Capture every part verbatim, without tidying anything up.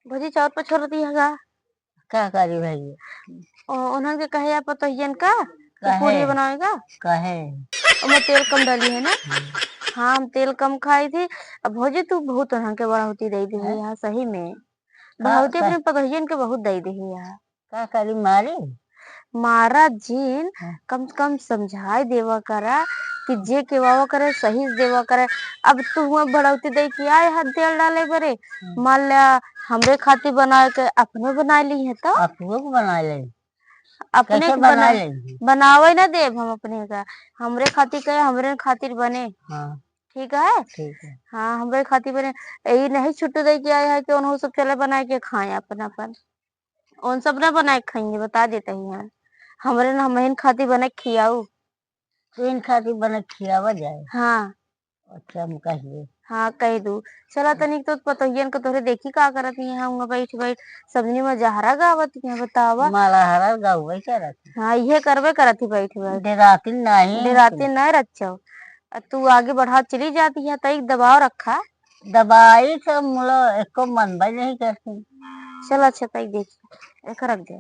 भौजी, चाउर पछोरत हिया का? का करी भैया? ओ, उन्हन के कहे या पतोहियन का कि कहे। पूरी बनावे का? कहे। ओमे तेल कम डाली है ना? हम्म। हाँ, हम तेल कम खाई थी। अब भौजी, तू बहुत उन्हन के बढ़ौती दे दी है? यहाँ सही में। का, बढ़ौती का? अपने पतोहियन के बहुत दे दी है यहाँ। का करी, मारी? मारा जिन, हाँ। कम से कम समझाए देवा करा कि जे केवावा करे, सही से देवा करे। अब तू हुआ बढ़ौती दे के आए हाथ तेल डाले बरे, हम्म। मान ल्या हमरे खातिर बनाए के अपने बनाए ली है तो? अपने को बनाए ले। अपने कैसे को बनाए बना-, ले? बनावे ना देब हम अपने का। हमरे खातिर कहे, हमरे खातिर बने। हाँ। ठीक है? ठीक है। हाँ, हमरे खातिर बने। ई नहीं छुट्टी दे के आए है कि उन्हों सब चले बनाए के खाए अपन अपन। उन सब ना बनाए के खाएंगे, बता देते ही हैं। हमरे ना, हमहिन खातिर बने के खियाऊ। तीन खातिर बने खियावा जाए। हाँ। अच्छा, हम कहिए। हाँ, कह दू। चला तनिक तो पतोहियन के तोहरे देखी का करत ही हैं, हुआं बैठ बैठ सबनी में जहरा गावत ही हैं, बतावा। माला हरा गावे करत ही। हाँ, इहे करबे करत ही बैठ बैठ। डेराती नहीं। डेराती नहीं रच्चो। आ तू आगे बढ़ा चली जाती है, तई दबाव रखा। दबाई तो मुलो एको मनबे नहीं करती। चल अच्छा, तई देख, एक रख दे।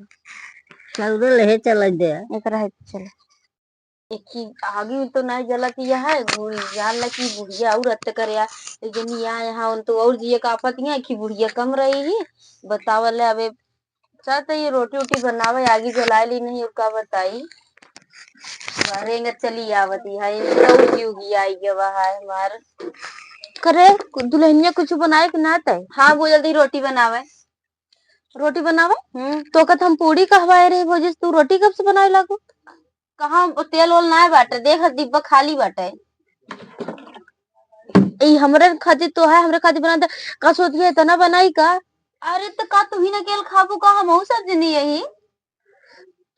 चल दे, ले चल दे। एक रह, चल। एक ही आगी तो नहीं जलत यह है, गुड़ जान ला कि बुढ़िया और अत्त करे आ। एक जनी यहाँ, यहाँ उन तो और जिए का आपत ही है कि बुढ़िया कम रही ही। बतावल है, अबे चल तो ये रोटी वोटी बनावे, आगी जलाए ली नहीं और का बताई। रेंगत चली आवती है, ये तो जीव ही आई गवा है हमार। करे, दुल्हनिया कुछ बनाए कि ना तय? हाँ, वो जल्दी रोटी बनावे। रोटी बनावे? हम्म। तो कहत हम पूड़ी कहवाए रहे भौजी से, तू रोटी कब से बनाए लागू? कहाँ, वो तेल ओल ना बाटे, देख डिब्बा खाली बाटे। ई हमरे खातिर तो है, हमरे खातिर बना दे। का सोचिए इतना बनाई का? अरे तो का तू ही ना केल खाबू का, हमहू सब जनी यही।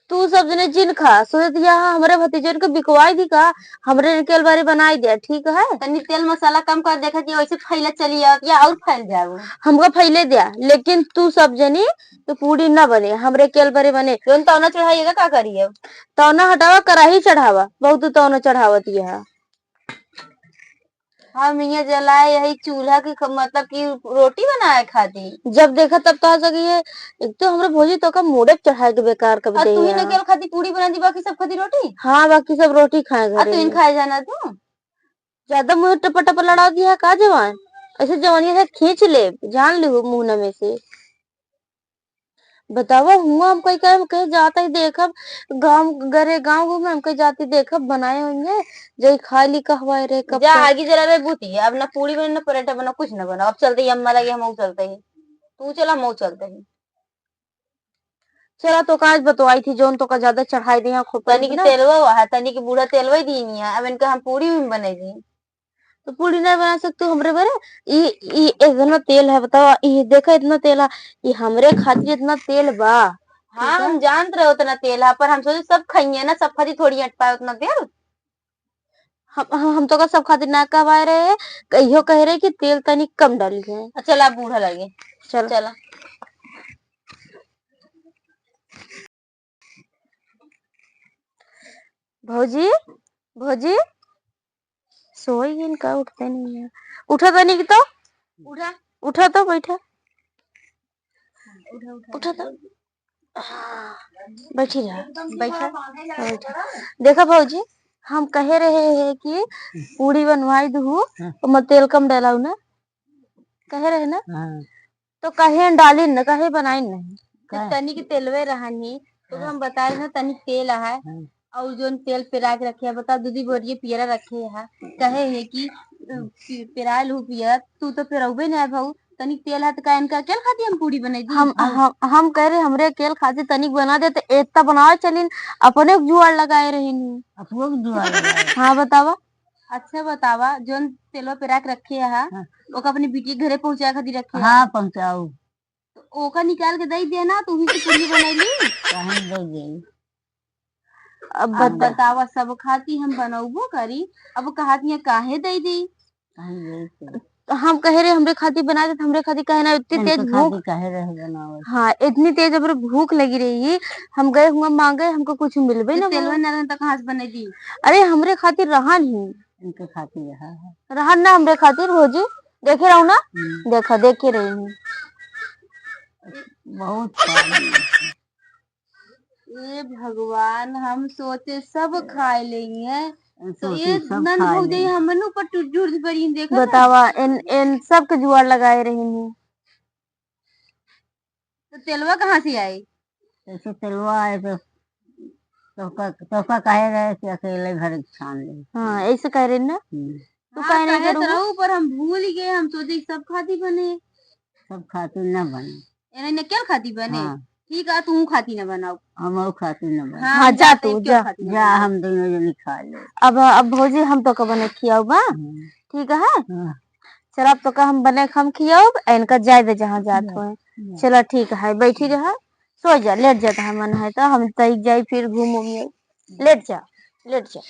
तू सब जने जिन खा, सोचत हिया हमरे भतीजन के बिकवाई दी का, हमरे केल बारी बनाई दे, ठीक है? तनी तेल मसाला कम कर, देखत हिया वैसे फैला चली आवत या और फैल जाऊ। हमका फैले दिया, लेकिन तू सब जनी तो पूड़ी ना बने, हमरे केल बारी बने। जोन तौना चढ़ाइएगा का करिए? तौना हटावा, कराही चढ़ावा, बहुत तौना चढ़ावत यह। हम इहाँ जलाए यही चूल्हा के ख-, मतलब कि रोटी बनाए खातिर। जब देखा तब तो आ सकी है। एक तो हमरे भौजी तो का मूड़े पे चढ़ाए के बेकार कर और दे तू ही यहाँ। नकेल खातिर पूड़ी बना दी, बाकी सब खातिर रोटी? हाँ, बाकी सब रोटी खाए आ घरे तू ही में। खाए जाना तू? ज्यादा मुँह टप टप लड़ा दिया का जवान? ऐसे जवानिया से खींच ले, जान लिहू मुँह न में से। बतावा, हुआ हम कहीं, कहीं, कहीं जात ही देखब, गाँव, गरे गाँव में हम कहीं जाती देखब, बनाए होंगे, जई खा ली कहवाए रे, कब जा, का। आगी जला रे बूती, अब ना पूड़ी बने, ना पराठा बना, कुछ ना बना, अब चलते ही अम्मा लगे, हम चलते ही, तू चला, हम चलते ही। चला, तो का आज बतवाई थी, जौन तो का ज्यादा चढ़ाई दिया, खूब तनी की ना। तेलवा वहा, तनी की बूढ़ा तेलवा ही दीनी है, अब इनका हम पूड़ी भी बने दी। तो पूड़ी नहीं बना सकतू हमरे बरे? ई, ई इतना तेल है, बताओ, ई देखा इतना तेल है, ई हमरे खातिर इतना तेल बा। हाँ, ठीक है? हम जानत रहे उतना तेल है, पर हम सोचे सब खाइए ना, सब खातिर थोड़ी अट पाए उतना तेल। हम, हम, हम तो का सब खातिर ना कहवाए रहे, कहियो कह रहे कि तेल तनी कम डाली है। अच्छा, ला बूढ़ा लगे। चल। चला। भौजी, भौजी, सोई गइन का, उठते नहीं है। उठा तनी की तो। उठा। उठा तो, बैठा। उठा, उठा। उठा तो। हाँ, बैठी रहा। बैठा। बैठा। देखा भौजी, हम कहे रहे हैं कि पूड़ी बनवाई दू, हाँ। तो मैं तेल कम डालाऊ ना। कहे रहे ना? हाँ। तो कहे डालिन न, कहे बनाइन नहीं। तो का? तनिक तेलवे रहन ही, तो हाँ। हम बताए ना, तनिक तेल है। हाँ। और जोन तेल पेरा के रखे है, बता, दूधी बोरिये पियरा रखे है। कहे है कि, अ, पि-, पेराइल हूँ पियरा, तू तो पेरौबे नहीं है भाऊ, तनिक तेल है तो का इनका अकेल खाती हम पूड़ी बनाई दी? हम, हाँ। हम, हम कह रहे हमरे अकेल खाती तनिक बना दे, तो एतना बनावे चलिन, अपने जुआड़ लगाए रही नहीं। अपने जुआड़ लगाए। हाँ, बतावा। अच्छा बतावा, जोन तेलवा पेरा के रखे है, हाँ। ओका अपनी बिटिया के घरे पहुँचाए खातिर रखे हाँ, है। पहुँचाऊ। तो ओका निकाल के दई दे ना, तू ही से पूड़ी बनाई ली। काहे दई दे? अब अब बता। बतावा, सब खाती हम बनौबो करी, अब कहत हिया काहे दई दी? काहे दई दी? तो हम कहे रहे हमरे खातिर बना दे, हमरे खातिर काहे ना, इतनी इनके तेज भूख। खातिर काहे रहे बनावत? हाँ, इतनी तेज हमरे भूख लगी रही, हम गए हुआ मांगे, हमको कुछ मिलबे तो ना तेलवा भइल। ना रहन तो कहाँ से बने दी? अरे, हमरे खातिर रहन ही। इनके खातिर रहा है। रहन ना हमरे खातिर भौजी, देखे रहो ना? हम्म। देखा, देखे रही हूँ। बहुत खा लिए। ए भगवान, हम सोचे सब खाए लेंगे, हम तो सोचे ये सब नन खा भौजाई लेंगे। हमन ऊपर टूट जुड़ पड़ी, देखा था? बतावा, इन, इन सब के जुआड़ लगाए रही। तो तेलवा कहाँ से आई? ऐसे तेलवा आए तो तोहका, तोहका कहे रहे कि अकेले घर के छान ले। हाँ, ऐसे कह रहे ना। हम्म। तू हाँ, काहे नहीं कहे करू? तो रहू, पर हम भूल गए, हम सोचे कि सब खाती बने। सब खाती ना बने। एने ने क्या खाती बने? हाँ। ठीक है, तू खाती ना बनाओ। हम और खाती ना बने। हाँ, हाँ, हम जा जाते तू, हैं, क्यों जा। खाती ना जा, बनाओ? हम दोनों जनी खा ले। अब, अब भौजी हम तो का बने खियाओ बा। हम्म। ठीक है? हाँ। चल, अब तो का हम बने के हम खियाओ, इनका जाए दे जहाँ जात जा, होए। जा। चला ठीक है, बैठी रहा, सो जा, लेट जाता है मन है तो हम तई जाई फिर घूम उम आई। लेट जा, लेट जा।